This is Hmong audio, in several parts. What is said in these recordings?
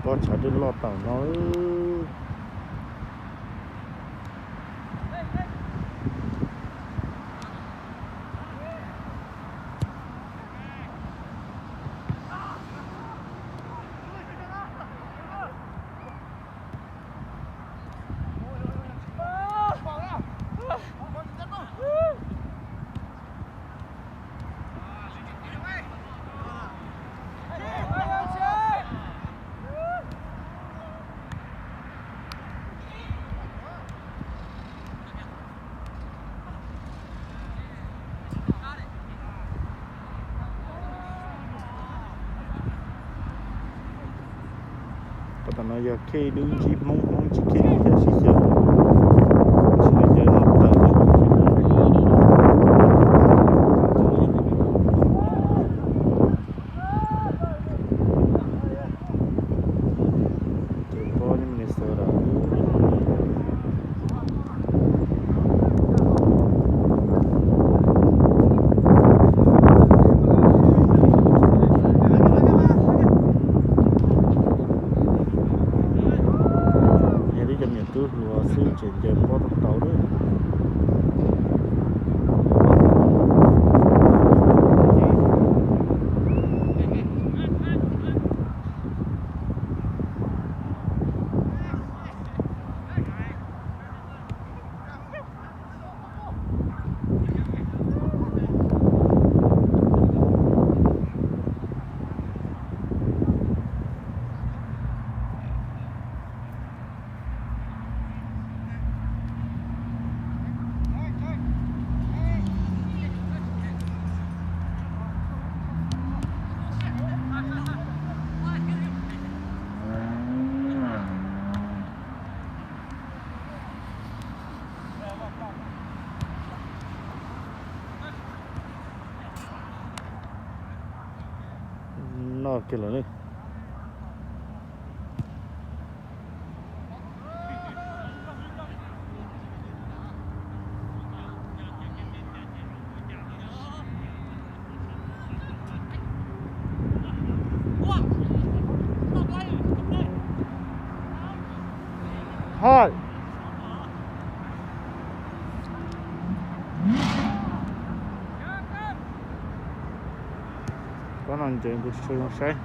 Pob tshav twb loj tawm no. Tam no yog Khej dub ntsib Hmoob, Hmoob ntsib Khej thiab sib xyaw, sib ncaws noj tawm. Ces pob Minnesota. Yog twb cov me nyuam tub hluas xwb tseem ncaws pob tau tau lawm. Noj kiag lawm ne. Hoi. Pob no ncaws nkaus tsis tshua zoo saib.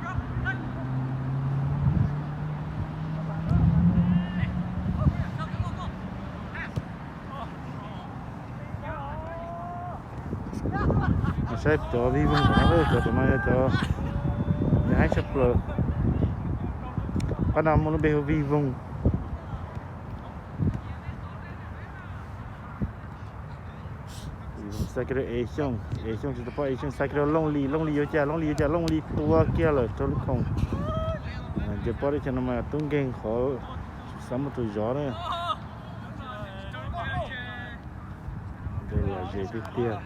Saib cov vij voog tom no, cov tom no yog cov nyav haib tshaj plaws. Pab no muaj lub npe hu vij voog. Xa kiag rau Ev Xyooj, Ev Xyooj tsis tau paub, Ev Xyooj xa kiag rau Looj Lis, Looj Lis yuav cas, Looj Lis yuav cas, Looj Lis tua kiag lawm rau lub khoom. Ces pob teb chaws no mas tub nkeeg qhov tsis xav muaj tus zov na. Lom zem tiag tiag.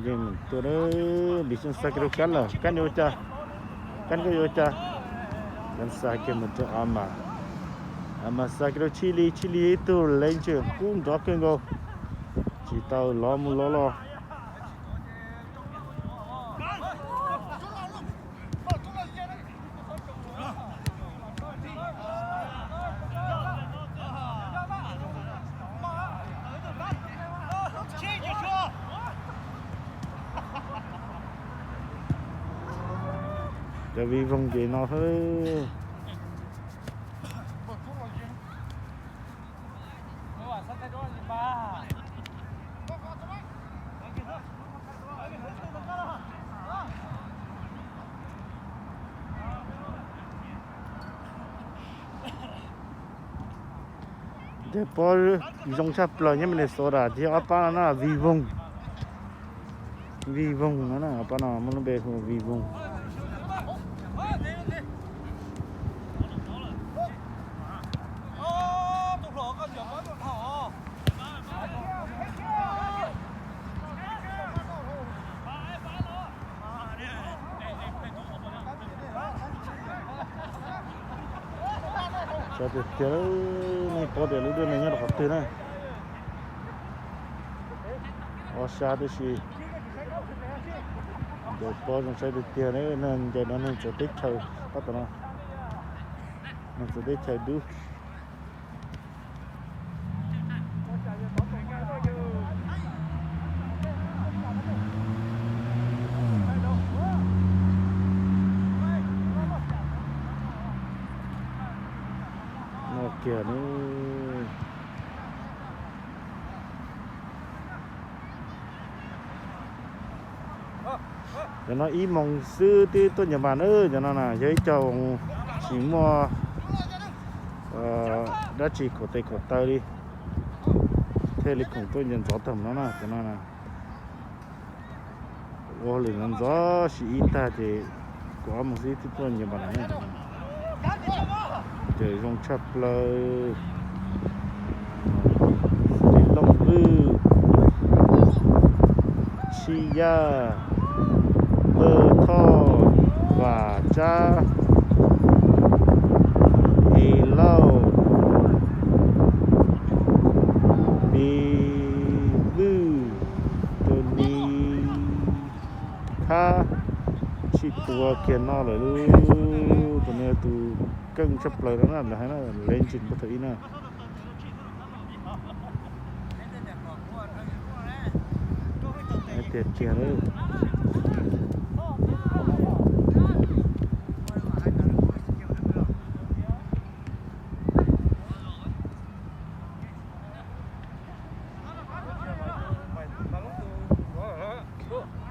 Yeej mus tua, Lis Xyooj xa kiag rau Kab lawm, Kab yuav ua cas, Kab koj yuav ua cas. Kab xa kiag mus rau A Mas, A Mas xa kiag rau Tshij Lis, Tshij Lis ib tug lev ntsia kub nrov kawg nkaus, tsis tau lov mus lov los. Cov vij voog ces no xwb. Tes pob zoo tshaj plaws nyob Minnesota thiab ob pab no na, vij voog. Vij voog no na, ob pab no muaj lub npe hu vij voog. Sab tiag tiag, nej paub tias lub duab no nyob rau qhov twg na. Ob sab tib si. Pob zoo saib tiag tiag, ncaim no neeg txawv teb chaws, pab tom no neeg txawv teb chaws dub. No kiag ne. Cov no ib moos xwb twb tuaj nyias npas na, cov no na yog ib co tsis muaj dab tsi khuam tes khuam taw li, thiaj li khoom tuaj nyias ntxov tag no na, cov no na. Ua hauj lwm ntxov ntxov sis ib tag ces kaum ob moos xwb twb tuaj nyias npas na. Ces zoo tshaj plaws li Looj Vwj, Tshib Yaj, Tawj Thoj, Vam Tsab, Nis Lauj, Nis Vwj, Tus Nis Thab, tsis tuav kiag no lawm lauj. Tus no yog tus keej tshaj plaws no na, lawv hais na, legend npawg thaum ib na. Tiag tiag.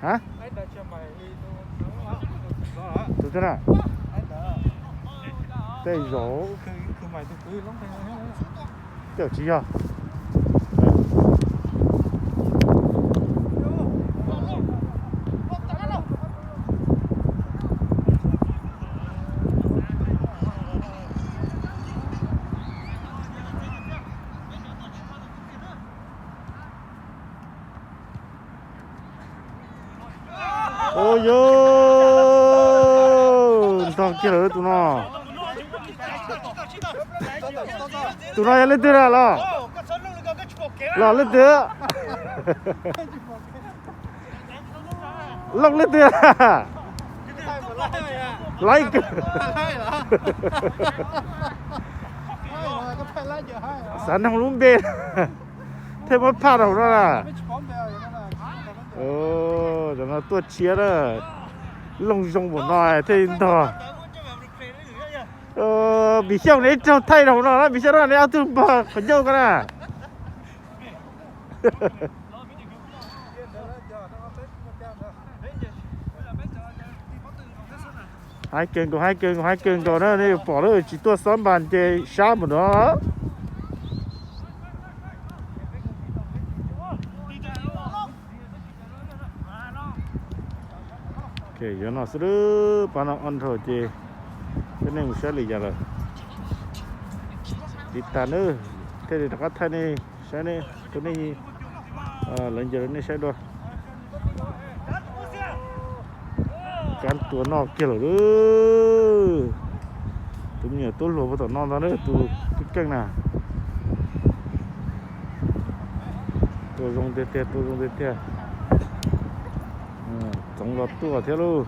Hab? Tus twg na? Tej zaum, tej zaum tsis yog. Ua yog ntog kiag lawm tus no. Tus no yog leej twg na los? Los leej twg? Looj leej twg? Laib kawg. Xav noog lub npe thiaj muab phaj rau hauv no na. Cov no tuaj tshiab na, looj zoo npaum no thiaj li ntog. Pim Xyooj neb raug thaij rau hauv no na, Pim Xyooj neb ob tug npog qhov ncauj ko na. Haib kawg nkaus, haib kawg nkaus, haib kawg nkaus na, nej yuav pom lawm tsis tuaj xob npas ces sab npaum no. Yog no xwb, pab no ob nrhau ces peb nej mus saib li cas lawm. Tiv tas na, thiaj li rov qab thaij nej saib ne, tus nej, lawv ncaws rau nej saib dua. Kab tua noj kiag lawm lauj. Tus me nyuam tub hluas puag tom no ntag na, tus keej keej na. Tua zoo tiag tiag, tua zoo tiag tiag. Txoov los tuaj thiab lauj.